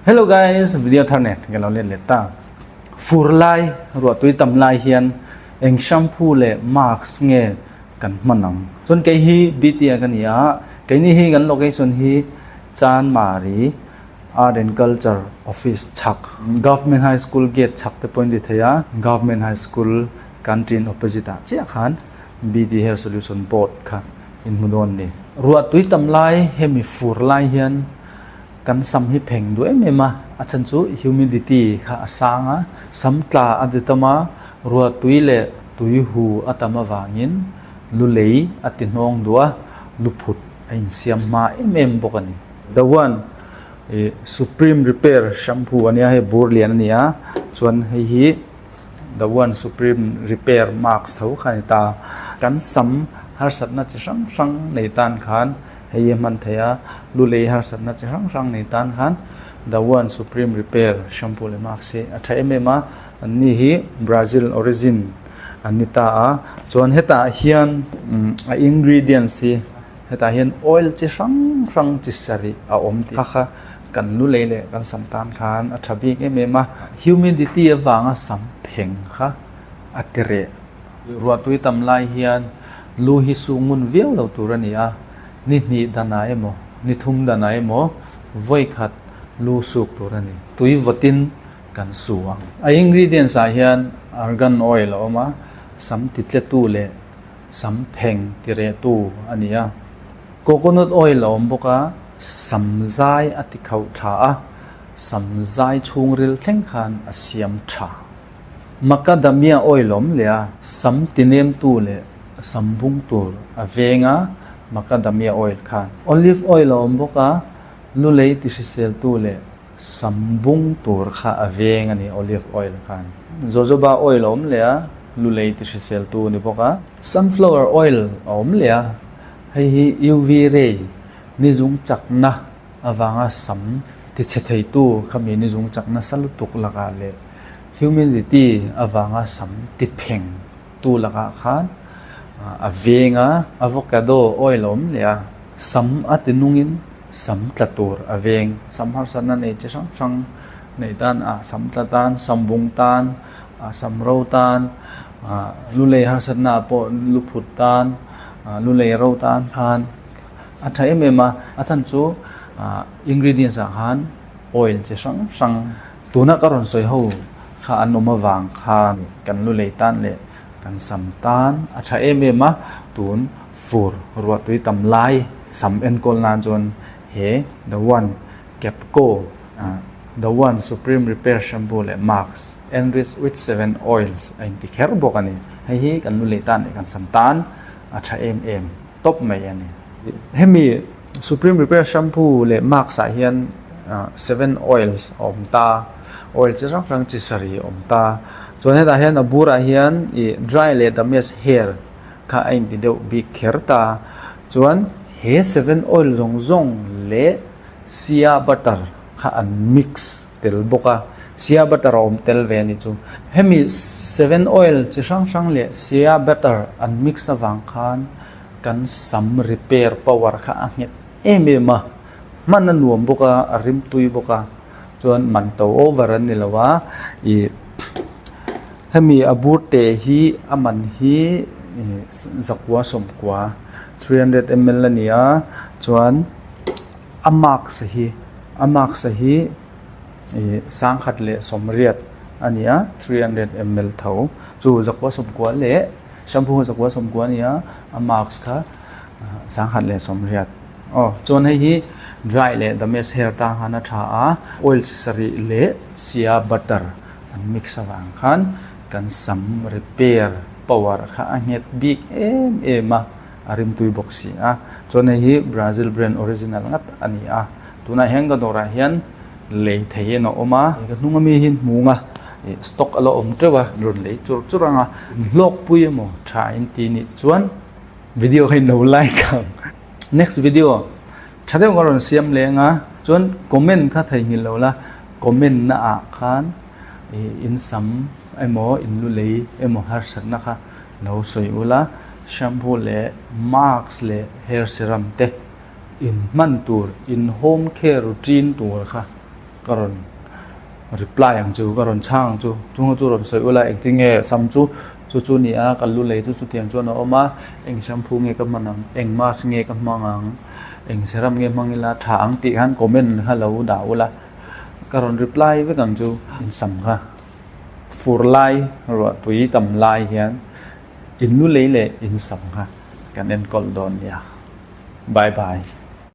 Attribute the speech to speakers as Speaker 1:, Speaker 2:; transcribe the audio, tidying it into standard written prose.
Speaker 1: Hello guys, video thar nen kan lo let leh ta. Fur lai, ruahtui tam lai hian eng shampoo leh mask nge kan hman ang. Chuan kei hi BT-a ka ni a, keini hi kan location hi Chanmari Art and Culture Office chhak, Government High School gate chhak te pawh in ti thei a, Government High School canteen opposite ah chiah khan BT Hair Solution board kha in hmu dawn a ni. Ruahtui tam lai hemi fur lai hian Kan sam hi pheng duh em em a, a chhan chu humidity kha a sang a, sam tla a ti tam a, ruah tui leh tui hu a tam avangin lu lei a ti hnawng duh a, lu phut a insiam hma em em bawk a ni. The one i Supreme Repair shampoo a nia, hei bur lian a ni a, chuan hei hi The one Supreme Repair mask tho kha a ni ta. Kan sam harsatna chi hrang hrang nei tan khan Hei hi a hman theih a, lu lei harsatna chi hrang hrang nei tan khan The One Supreme Repair shampoo leh mask hi a tha em em a, an ni hi Brazil origin an ni ta a, chuan hetah hian a ingredients hi hetah hian oil chi hrang hrang chi sarih a awm tih kha kha kan lu lei leh kan sam tan khan a tha bik em em a, humidity avanga sam pheng kha a ti reh. Ruahtui tam lai hian lu hi su ngun viau lo tur a ni a, ni hnih danah emaw, ni thum danah emaw vawi khat lu suk tur a ni. Tui vawtin kan su ang. A ingredients ah hian argan oil a awm a, sam titletu leh sam pheng tirehtu a ni a. Coconut oil a awm bawk a, sam zai a ti khauh tha a, sam zai chhungril thleng khan a siam tha. Macadamia oil awm leh a, sam tinemtu leh sam bung tur a veng a, macadamia oil khan. Olive oil a awm bawk a, lu lei ti hriseltu leh sam bung tur kha a veng a ni olive oil khan. Jojoba oil a awm leh a, lu lei ti hriseltu a ni bawk a. Sunflower oil a awm leh a, hei hi UV ray, ni zung chakna avanga sam tichhe theitu khami ni zung chak nasa lutuk lakah leh Humidity avanga sam ti pheng tu lakah khan a veng a, avocado oil a awm leh a, sam a ti nungin sam tla tur a veng. Sam harsatna nei chi hrang hrang nei tan a, sam tla tan, sam bung tan, sam ro tan, lu lei harsatna ah pawh lu phut tan, lu lei ro tan khan a tha em em a, a chhan chu ingredients ah khan oil chi hrang hrang Tuna ka rawn sawi ho kha an awm avang khan kan lu lei tan leh kan sam tan a tha em em a, tun fur ruahtui tam lai sam enkawl nan chuan he The One Capco The One Supreme Repair Shampoo leh Mask Enriched with 7 Oils a inti kher bawk a ni. Hei hi kan lu lei tan leh kan sam tan a tha em em tawp mai a ni. Hemi Supreme Repair Shampoo leh Mask ah hian 7 oils a awm ta, oil chi hrang hrang chi sarih a awm ta. Chuan hetah hian a burah hian ih dry leh damage hair kha a inti deuh bik kher ta. Chuan he 7 oil zawng zawng leh shea butter kha an mix tel bawk a, shea butter a awm tel ve a ni chu. Hemi 7 oil chi hrang hrang leh shea butter an mix avang khan Kan sam repair power kha a nghet em em a, hman a nuam bawk a, a rim tui bawk a, chuan man to over an ni lo a, ih hemi a bur te hi a man hi ih zakua sawmkua 300 ml a ni a, chuan a mask hi a mask hi ih sangkhat leh sawmriat a ni a, 300 ml tho chu zakua sawmkua leh. Shampoo kha zakua sawmkua a ni a, a mask kha sangkhat leh sawmriat. Aw, chuan hei hi dry leh damage hair tan khan a tha a, oil chi sarih leh shea butter an mix avang khan kan sam repair power kha a nghet bik em em a, a rimtui bawk si a. Chuan hei hi Brazil brand original ngat a ni a, tunah hian ka dawrah hian lei theihin a awm a, ka hnung ami hi hmung a ih stock a la awm teuh a rawn lei chur chur ang a hlawkpui emaw tha in ti nih chuan video kha in lo like ang next video tha deuh ka rawn siam leng a chuan comment kha theihnghilh lo la comment na ah khan ih in sam emaw in lu lei emaw harsatna kha lo sawi ula shampoo leh mask leh hair serum te. In hman tur, in home care routine tur kha Ka rawn reply ang chu, ka rawn chhang ang chu. Chung ho chu rawn sawi ula engtin nge sam chu chu chu ni a, ka lu lei chu chutiang chuan a awm a, eng shampoo nge ka hman ang, eng mask nge ka hmang ang, eng serum nge hmang ila tha ang tih khan comment kha lo dah ula, ka rawn reply vek ang chu. In sam kha fur lai ruah tui tam lai hian in lu lei leh in sam kha kan enkawl dawn nia. Bye bye.